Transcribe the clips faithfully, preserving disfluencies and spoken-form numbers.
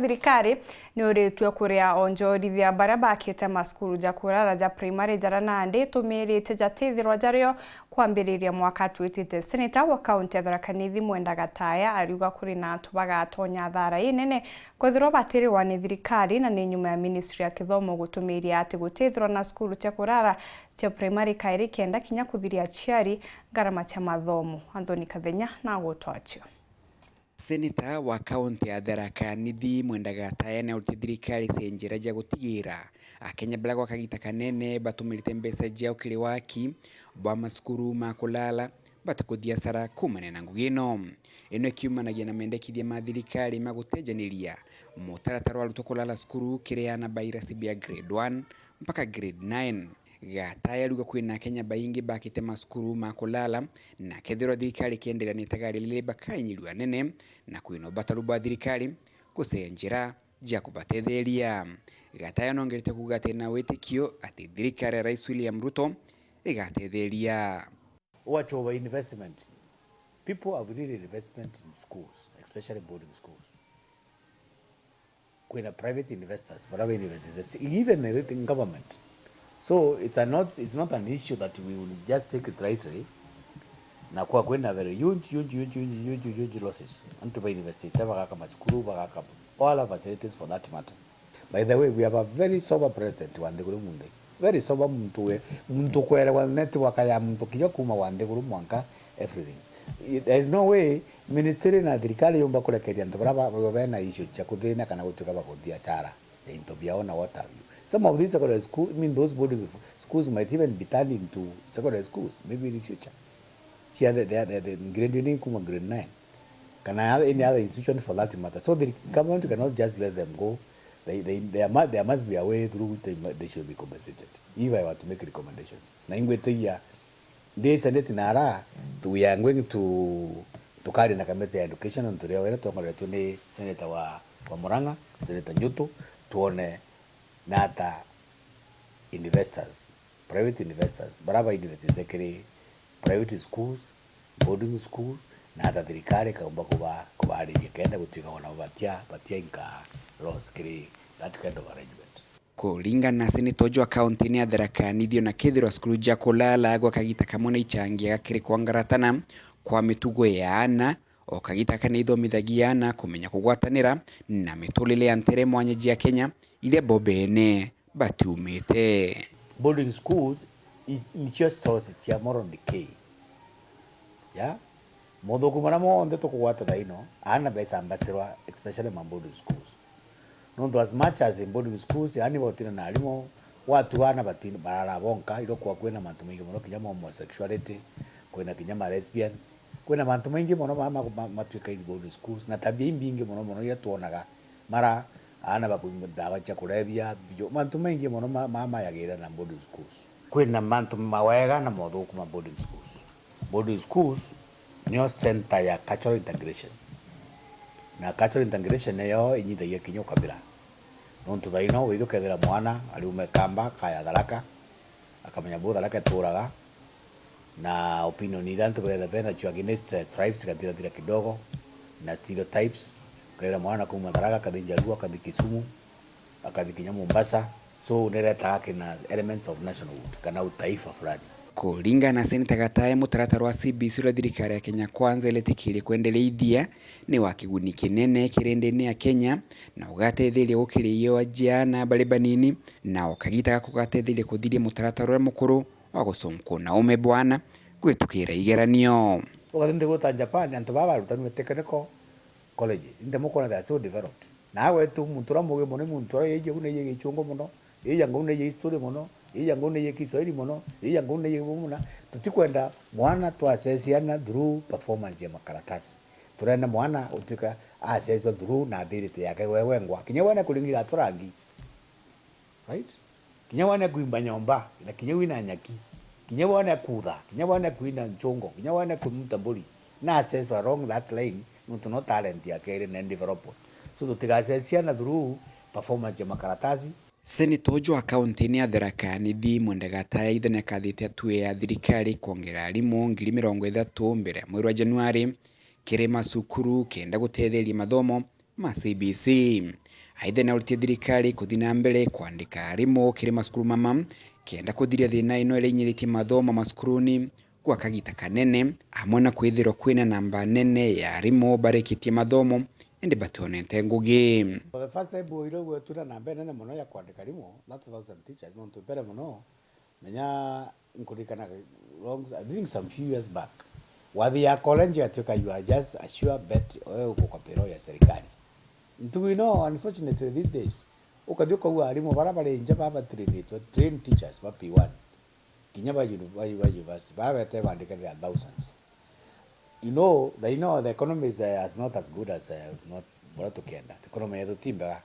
Thirikari ni uritue kuria onjorithia baria bakite macukuru ja kurara ja primary jaria nandi itumirite jatithirwa jario kwambiriria mwaka twitite. Seneta wa kaunti ya Tharaka Nithi Mwenda Gataya ariuga kuri na antu bagatonya thara inene kwithirwa batiriwa ni thirikari, na ni nyuma ya ministry ya kithomo gutumiria ati gutithirwa na cukuru cia kurara cia primary kairi kenda kinya kuthiria aciari ngarama cia mathomo. Anthony Kathenya na gutwachio. Seneta wa kaunti ya Tharaka Nithi Mwenda Gataya ni aurite thirikari cia njira cia gutigira Akenya baria gwa kagita kanene batumirite mbeca ciao kiri waki bwa macukuru ma kulala batikuthia asara kuumania na ngugi ino. Ino ikiumanagia na mendekithia ma thirikari ma gutejaniria mutaratara wa arutwo kulala cukuru kiri aana ba irasi bia grade one mpaka grade nine. Gataya ariuga kwina Akenya baingi bakite macukuru ma kulala, na kethirwa thirikari ikienderea na itagaria riri bakainyirua anene, na kwina ubataru bwa thirikari gucaria njira cia kubatetheria. Gataya nongerete kuuga ati ena witikio ati thirikari ya Rais William Ruto igatetheria. Watch over investment. People have really investment in schools, especially boarding schools. Kwina private investors, baria ba universities, even the government. So it's a not, it's not an issue that we will just take it lightly. Na kwa kwina very huge, huge, huge, huge, huge, huge losses. Antu ba university bagaka macukuru, bagaka all other facilities for that matter. By the way, we have a very sober president wa nthiguru munthe. Very sober muntu we, muntu kwerewa network ya muntu kinya kuma wa nthiguru mwanka everything. There is no way ministry na thirikari yumba kurekeria antu baria ba-, ba-, bena issue cia kuthina kana gutuika ba kuthia asara ya into biao na what have you. Some of these secondary school, I mean those boarding f-, schools might even be turned into secondary schools maybe in the future. Cia the, the, the, the grade ni kuma grade nine. Kana other, any other institution for that matter. So the government cannot just let them go. They, they, there, mu-, there must be a way through which they, mu-, they should be compensated. If I were to make recommendations. Na ingwitigia, ndi Senate na ara, we are going to, tukari na kamete ya education, nontu ria wira tongoretwe ni Senator wa, wa Murang'a, Senator Nyutu, tuone nata investors, private investors, baria ba investite kiri private schools, boarding schools, na ata thirikari ikaumba kuba-, kubaariria kenda gutuika ona batia, batia inka loss kiri that kind of arrangement. Kuringana na Seneta uju wa kaunti ni ya Tharaka Nithi, ona kethirwa cukuru cia kulala gwa kagita kamwe ni ichangiaga kiri kwangaratana kwa mitugo ya aana, o kagita aka ni ithomithagia aana kumenya kugwatanira na miturire ya ntere mwanya jia Kenya iria bo bene batiumite. Boarding schools i-, nicio source cia moral decay. Ya? Mothuku maria monthe tukugwata thaino, aana beca mbacirwa, especially ma boarding schools. Nontu as much as in boarding schools, yaani batina na arimu, watu aana batin-, barara bonka, iro kwa kwina mantu maingi mono, kinya ma homosexuality, kwina kinya ma lesbians, kwina mantu maingi mono ma, ma, ma, matwika in boarding schools, na tabia imbingi mono mono iria twonaga. Mara, aana bakunywa ndawa cia kulevya, bijo, mantu maingi mono ma, ma, mayagira na boarding schools. Kwina mantu mawega na mothuku ma boarding schools. Boarding schools nio center ya cultural integration. Na cultural integration niyo inyithagia kinya ukabira. Nontu thaino withu kethira mwana ariuma Ikamba, kaya Tharaka, akamenya bu Tharaka ituraga, na opinion iria antu betha benacio against, eh, tribes igathirathira kidogo, na stereotypes. Ukeethira mwana kuma Tharaka, akathi Njaruo, akathi Kisumu, akathi kinya Mombasa. So, niretaga kina elements of nationhood, kana utaifa fulani. Kuringana na Seneta Gataya, mutaratara wa C B C uria thirikari ya Kenya Kwanza iretikirie kwendereithia ni wa kiguni kinene kiri ndini ya Kenya, na ugatetheria gukiriria aana bari banini, na ukagita gaka ugatetheria kuthiria mutaratara uria mukuru wa gucunkuna ume bwana kwitukira igeranio. Ugathi nthiguru ta Japan, antu baa barutanirwe technical colleges, inte mukwona they are so developed. Na gwetu muntu uria mugi mono ni muntu uria yeija uu neija gichungu mono, yeija nguu neija history mono, yeija nguu neija Kiswahili mono, yeija nguu neija gibu mono. Tutikwenda mwana twasesia aana through performance ya makaratasi. Turenda mwana utuika aseswa through na ability yake we wengwa. Kinya wene kuringira atu rangi. Right? Kinya wone kuimba nyomba, na kinya wina nyaki, kinya wone kutha, kinya wone kuina nchungo, kinya wone kumuta mburi, na assess along that line, nontu no talent yake iri na develop. So, tutigassess ciana through performance ya makaratasi. Seneta uju wa kaunti-ini ya Tharaka Nithi Mwenda Gataya aitha ni akathite atue ya thirikari kwongera arimu ngiri mirongo ithatu mbere ya mweri wa Januari kiri macukuru kenda gutetheria mathomo ma C B C. Aitha, nauritie thirikari kuthi na mbere kwandika arimu kiri macukuru mama, kenda kuthiria thina ino iria inyiritie mathomo macukuruni gwa kagita kanene, amwe na kwithirwa kwina namba nene ya arimu barikitie mathomo indi bationete ngugi. For the first time, bwoire gwetura namba nene mono ya kwandika arimu, thirty thousand teachers, nontu mbere mono, menya nkuririkana long, I think some few years back, wathi ya college igatuika you are just a sure bet, wewe uko kwa payroll ya serikali. Ntugu ino, unfortunately, these days, ukathi ukauga arimu bara bari nja baba trainitwe, trained teachers ba P one, kinya ba uni-, ba, ba university, bara bete bandike, there are thousands. You know, the, you know, the economy is, uh, as not as good as, uh, not, bara tukienda. The economy yetu ti mbega.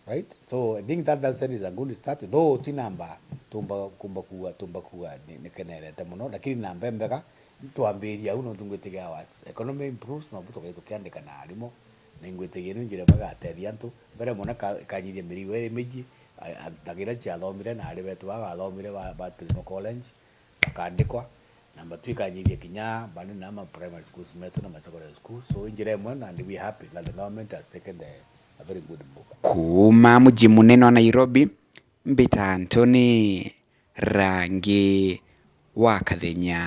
Right? So I think that, that is a good start. Though ti namba tumba, kumba kuga, tumba kuga ni, ni kenerete mono, lakini namba mbega, twambiria au, nontu ngwitigia as economy improves, nobu tukai tukiandika na arimu, na ingwitigia ni njira imwe igatethia antu. Mbere mono ka-, ikanyithia mirigo iri miji, a-, a-, ta gira ciathomire na ari betu baba bathomire ba, ba Tirino College, bakandikwa, namba two ikanyithia kinya bani na ma primary schools metu na ma secondary schools. So, injira imwe, and we happy that the government has taken the, a very good move. Kuuma muji munene wa Nairobi, mbita Anthony Rangi wa Kathenya.